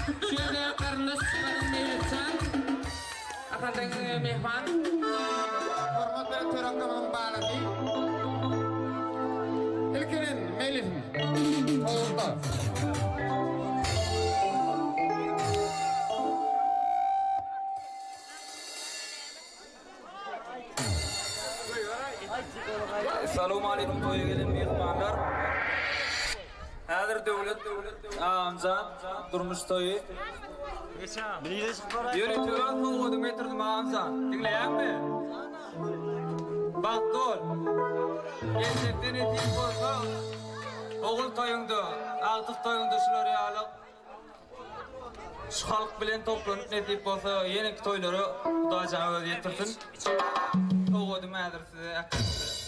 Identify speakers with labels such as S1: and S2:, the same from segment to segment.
S1: Şu ýerde garyndaş çykaryň Meýlisjan. Ataldan myhman.
S2: Hormat bilen törekleminiň balasy. Ilkinen Meýlisim. Towuzda.
S3: Salowmaleýkim toýa gelen myhmanlar. Häzir Döwlet agamjan durmuş toýy. Ýörite öz sowgadymy getirdim agamjan. Diňleýäňmi? Bagtly bol. Geljekde nesip bolsa ogul toýuňda, agtyk toýuňda şular ýaly Şu halk bilen toplanyp nesip bolsa ýeneki toýlara Hudaýjan özi ýetirsin. Sowgadym häzir size äkidip berer.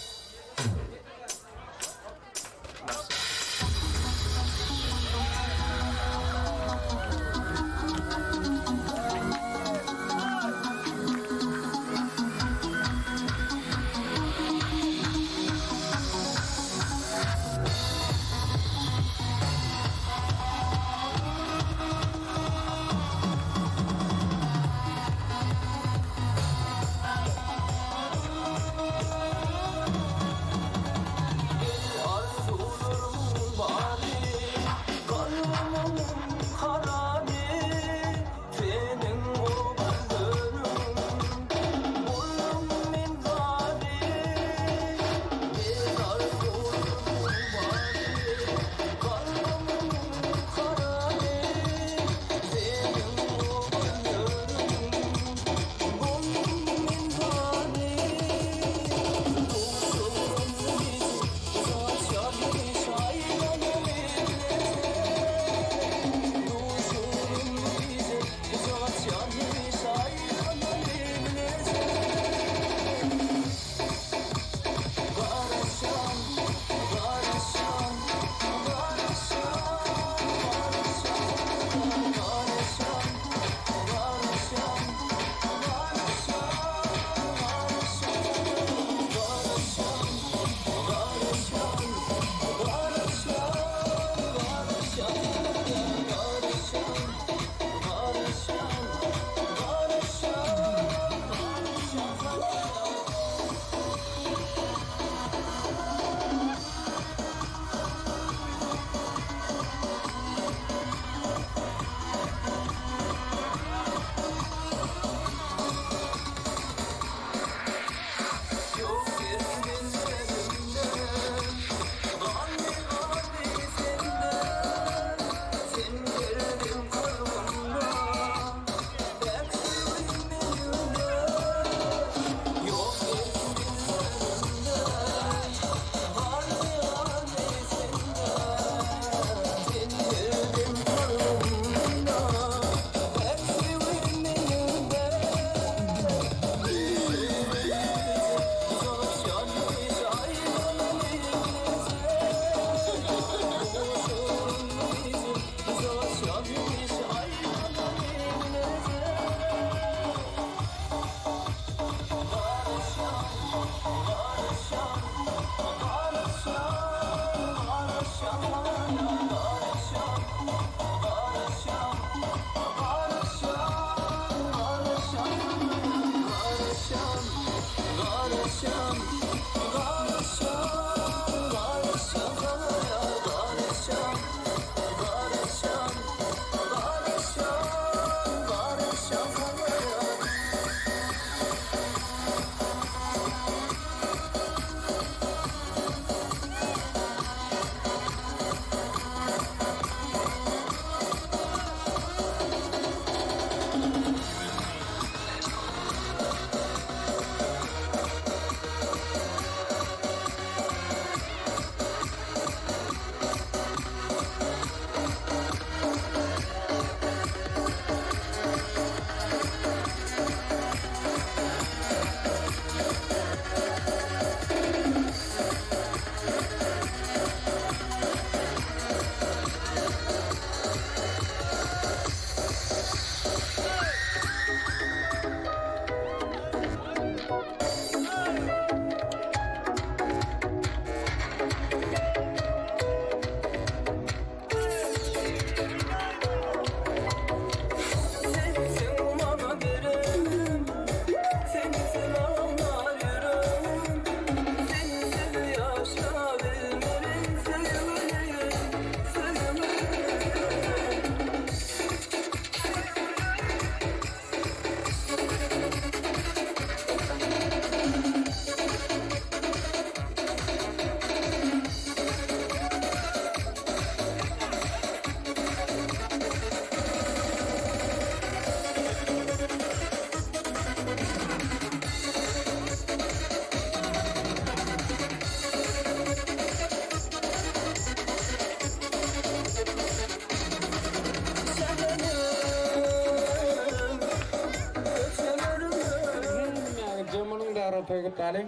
S1: toý gutlalyň.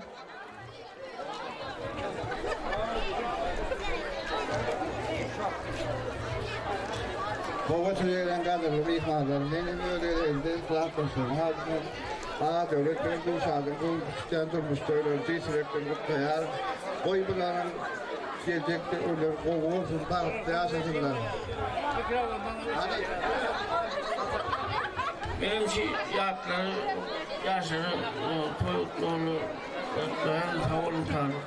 S2: Gowa toýa gelen gadyrly myhmanlar, men hem öz gezegimde yhlas-dostlaryň adyndan Aga Döwlet bilen Gülşadyň göwün tutýan durmuş toýlaryny tüýs ýürekden gutlaýaryn. Goý bularyň geljekde ömürleri gowy bolsun, bagtly ýaşasynlar. Hany.
S4: Menem şu ýatlary ýaşlara toý gutlagyny gutlaýan sag boluň talyp.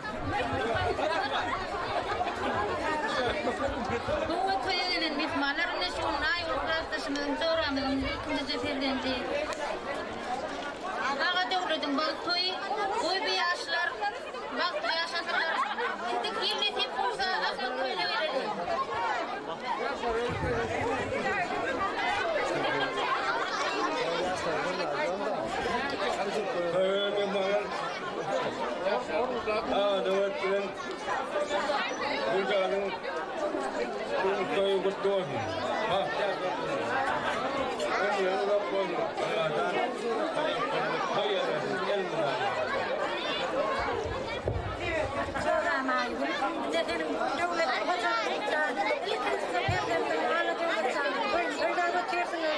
S5: Gowy toýa gelen myhmanlar ine şu gün Aýgül klasdaşymyzyň joramyzyň ilkinjije perzendi Aga Döwlediň bagt toýy. Goý bu ýaşlar bagtly ýaşasynlar. Indiki ýyl nesip bolsa Ahmet toýuna geleli.
S6: Döwlet bilen Güljahyň durmuş toýy gutly bolsun. Bagtyýar bolsunlar. Ömürleri uzak bolsun. Allajan toý edersin elmydama.
S7: Joram Aýgül, ine seniň Döwlet hojalykda ilkinji perzendiň Ala Döwletjanyň toýuny toýlap otyrsyňyz.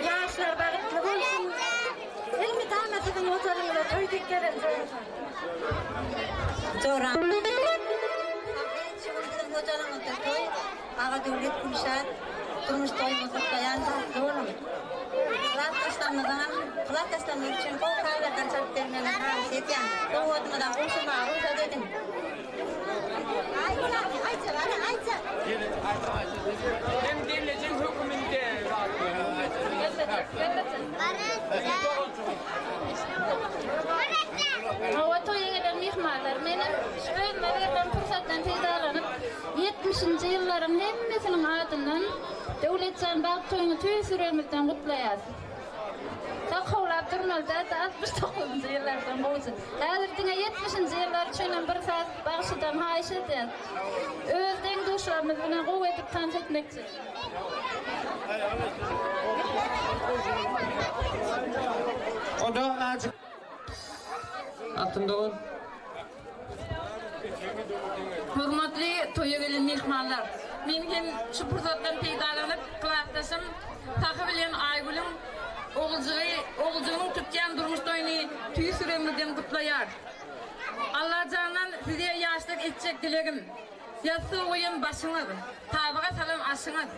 S7: Ýaşlar bagtly bolsun. Elmydama siziň hojalygyňyza toý dek gelen joram.
S8: Joram. Şu gün biziň hojalygymyzda toý, Aga Döwlet Gülşat durmuş toýuny gutlaýan bagtly boluň. Klasdaşlarymyzyňam klasdaşlarymyz üçin gowy sazlardan çalyp bermegini haýyş edýän. Sowgadymyzam gowşurmaga rugsat ediň.
S1: Hem gelnejeň höküminde
S5: Hawa, toýa gelen myhmanlar, menem şu özüme berlen pursatdan peýdalanyp, ýetmişinji ýyllaryň hemmesiniň adyndan Döwletjan bagt toýuňy tüýs ýüregimizden gutlaýas. Sakawlap durmaly däldi, 69-njy ýyllardan gowusy. Häzir diňe ýetmişinji ýyllar üçinem bir saz bagşydan haýyş edýäs. Öz deň-duşlarymyz bilen gowy edip tans etmekçi.
S1: Onda azjyk Altyn dogan.
S9: Hormatly toýa gelen myhmanlar! Men hem şu pursatdan peýdalanyp, klasdaşym Sahy bilen Aýgülüň oguljygy, oguljygynyň tutýan durmuş toýuny tüýs ýüregimizden gutlaýarys. Allajandan size ýaşlar etjek dilegim, ýassyga goýan başyňyz, tabaga salan aşyňyz,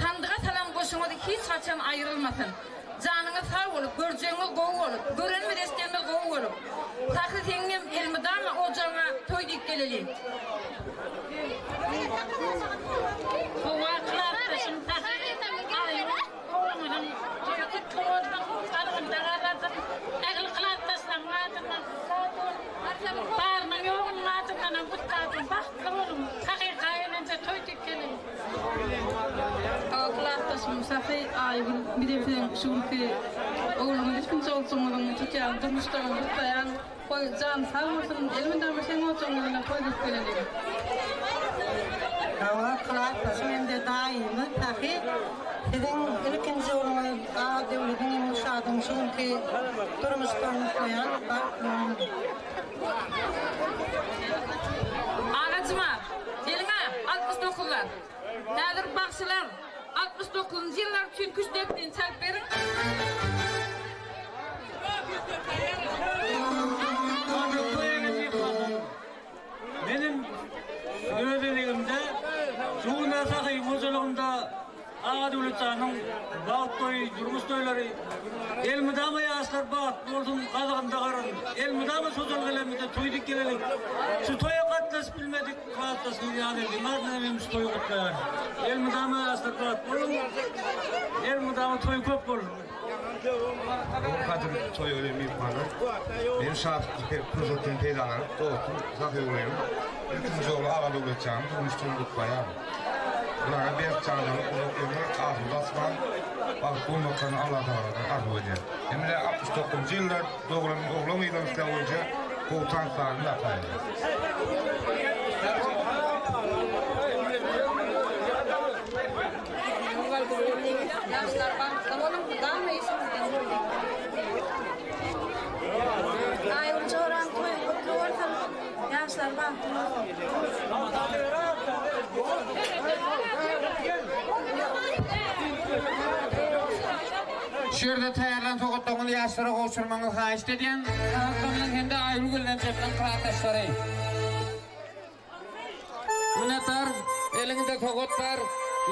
S9: sandyga salan goşuňyz hiç haçan aýrylmasyn. Janyňyz sag bolup, görjegiňiz gowy bolup, görenimiz eşdenimiz gowy bolup, Sahy seňňem elmydama ojagyňa toý diýip geleli.
S10: Howa klasdaşym Sahy Aýgül ogluňyzyň toýy gutly bolsun, saglygynda galasyn. Ähli klasdaşlaryň adyndan gutladym. Barynyň ýogunyň adyndanam gutladym. Bagtly boluň. Sahy gaýynenje toý diýip geleli.
S9: Klasdaşym Sahy Aýgül bizem siziň şu günki ogluňyz ilkinji ogulçygyňyzyň tutýan durmuş toýuny gutlaýan. Goý jany sag bolsun, elmydama seň ojagyňyzyna toý diýip geleli.
S8: Hawa, klasdaşym hem-de daýymyz Sahy siziň ilkinji ogluňyz Aga Döwlediň hem Gülşadyň şu günki durmuş toýuny gutlaýan. Bagtly boluň.
S9: Agajyma, geliň-ä, 69-lar. Häzir bagşylar 69-njy ýyllar üçin küştdepdini çalyp beriň.
S11: Menem öz gezegimde şu günler Sahy hojalygynda Aga Döwletjanyň bagt toýy, durmuş toýlary elmydama ýaşlar bagtly bolsun, gazagynda garyn. Elmydama şu hojalyk gelenimizde toý dik gelelik. Şu toýa gatnaşyp bilmedik klasdaşymyz Ýazgeldi adyndan hem şu toýy gutlaýaryn. Elmydama ýaşlar bagtly boluň. Elmydama toý köp bolsun.
S6: Gadyrly toýa gelen myhmanlar, men şatlykly pursatdan peýdalanyp, dostum Sahy Gulynyň ilkinji ogly Aga Döwletjanyň durmuş toýuny gutlaýaryn. Bulara berk jan-saglyk, uzak ömür, asuda asman, bagtly bolmaklaryny Allatagaladan arzuw edýän. Hem-de 69-njy ýylda doglan oglan-gyzlaryň isleg boýunça gowy tanslaryny dakaýarlar.
S7: Ýaşlar bagtly boluň, mydama işiňizden bolun.
S1: Şu ýerde taýýarlan sowgatlaryňyzy ýaşlara gowşurmagyňyzy haýyşt edýän. Sagatlarymyzyň hem-de Aýgül gelnejemiziň klasdaşlary. Minnetdar, eliňizde sowgat bar.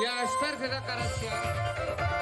S1: Ýaşlar size garaşýar.